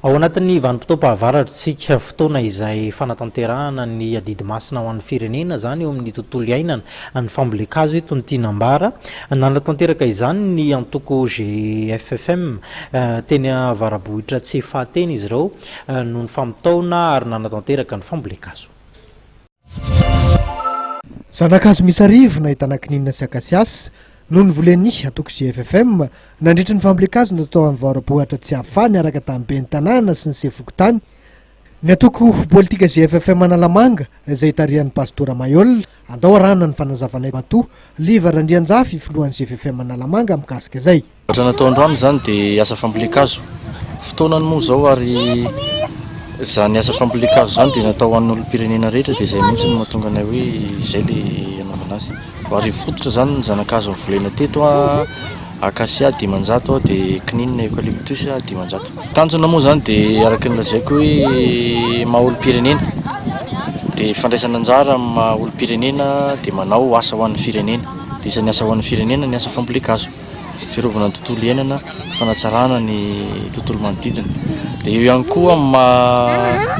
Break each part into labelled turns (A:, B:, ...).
A: Ao anatin'ny vanim-potoam-pahavaratra isika, fotoana izay fanatanterahana ny adidy masina ho an'ny firenena izany eo amin'ny tontolo iainana. Ny fambolen-kazo eto no tiana ambara. Nanatanteraka izany ny antoko GFFM. Teny Avarabohitra Tsiafahy teny izy ireo no nifampitaona ary nanatanteraka ny fambolen-kazo.
B: Zana-kazo miisa arivo nahitana kininina sy akasias no novolen'ny antoko GFFM nandritry ny fambolen-kazo natao tao Varobohatra Tsiafahy niaraka tamin'ny ben'ny tanàna sy ny sefo fokontany. Ny antoko politika GFFM Analamanga izay tarihan'ny Pastora Maihol. Andao arahana ny fanazavan'Atoa Liva Randrianjafy filohan'ny GFFM Analamanga mikasika izay.
C: Zavatra natao androany izany dia asa fambolen-kazo. Fotoanany moa izao ary izany asa fambolen-kazo izany dia natao ho an'ny olom-pirenena rehetra dia izay mihitsy no mahatonga anay hoe izay ilay hanaovana azy. Arivo fototra izany ny zana-kazo novolena teto, acacia 500 dia kininina eucalyptus 500. Tanjona moa izany dia araka ny lazaiko hoe maha olom-pirenena dia fandraisana anjara amin'ny maha olom-pirenena dia manao asa ho an'ny firenena. Dia isan'ny asa ho an'ny firenena ny asa fambolen-kazo. fiarovana ny tontolo iainana, fanatsarana ny tontolo manodidina. Dia eo ihany koa amin'ny maha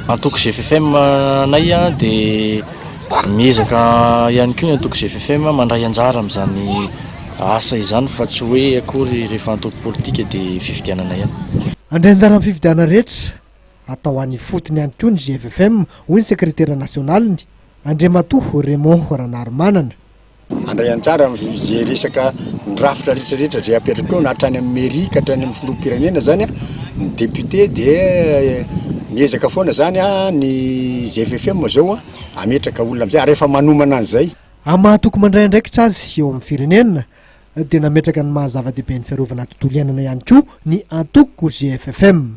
C: antoko GFFM anay dia miezaka ihany koa ny antoko GFFM mandray anjara amin'izany asa izany fa tsy hoe akory rehefa antoko politika dia fifidianana ihany.
B: Handray anjara amin'ny fifidianana rehetra atao any ifotony ihany koa ny GFFM, hoy ny sekretera nasionaliny, Andriamatoa Raymond Ranarimanana.
D: Handray anjara amin'izay resaka ny rafitra rehetra rehetra izay apetraka eo na hatrany amin'ny mairie ka hatrany amin'ny filoham-pirenena zany ny député dia miezaka foana zany ny GFFM zao hametraka olona amin'izay ary efa manomana an'izay.
B: Amin'ny maha toko mandray andraikitra azy eo amin'ny firenena dia nametraka ny maha zava-dehibe ny fiarovana tontolo iainana ihany koa ny antoko GFFM.